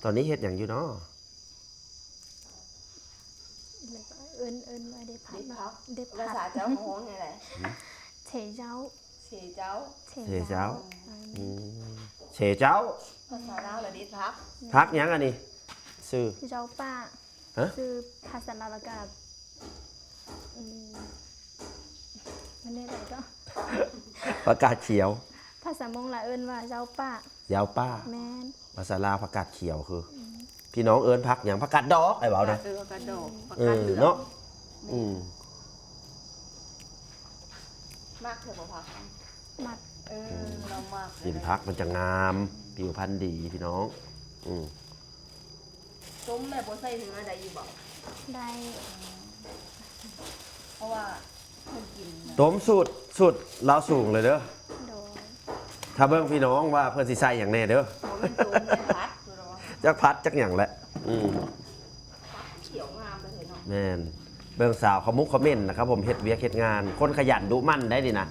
ຕອນນີ້ເຮັດຫຍັງຢູ່ນໍ? ແລ້ວກໍເອີ້ນ ເອີ້ນວ່າເດັດຜັກເນາະ ເດັດຜັກ ເດັດຜັກ ພາສາເຈົ້າຮ້ອງຈັ່ງໃດ? ເສເຈົ້າ ເສເຈົ້າ ເສເຈົ້າ ອືມ ເສເຈົ້າ ພາສາລາວລະເດັດຜັກ ຜັກຫຍັງອັນນີ້? ຊື່ ເຈົ້າປ້າ ຮະ? ຊື່ພາສາລາວລະກະ ອືມ ມັນແນວໃດກໍ ຜັກກາດຂຽວ ພາສາມົ້ງລະເອີ້ນວ່າເຈົ້າປ້າ ເຈົ້າປ້າ ແມ່ນ ພາສາລາວຜັກກາດຂຽວຄື ພີ່ນ້ອງເອີ້ນຜັກຫຍັງ? ຜັກກາດດອກ ອ້າຍເວົ້ານະ ເອີ ຜັກກາດດອກ ຜັກ ເອີ ກາດເຫຼືອງ ເນາະ ອືມ ມັກເທື່ອບໍ່ຜັກ ມັກ ເອີ ລາວມັກ ກິນຜັກມັນຈະງາມ ຜິວພັນດີພີ່ນ້ອງ ອືມ ຕົ້ມແບບບໍ່ໃສ່ເນື້ອໄດ້ຢູ່ບໍ່? ໄດ້ ເພາະວ່າເພິ່ນກິນ ຕົ້ມສູດ ສູດລາວສູງເລີຍເດີ ໂດຍ ຖ້າເບິ່ງພີ່ນ້ອງວ່າເພິ່ນຊິໃສ່ຫຍັງແດ່ເດີ ບໍ່ແມ່ນຕົ້ມແມ່ນຜັດ ຈັກຜັດຈັກຫຍັງແຫຼະ ອືມ ຂຽວງາມປານໃດເນາະ ແມ່ນ ເບິ່ງສາວຂະມຸກຂະເໝັ້ນນະຄັບຜົມ ເຮັດວຽກເຮັດງານ ຄົນຂະຫຍັນດຸໝັ່ນໄດ໋ນີ້ນະ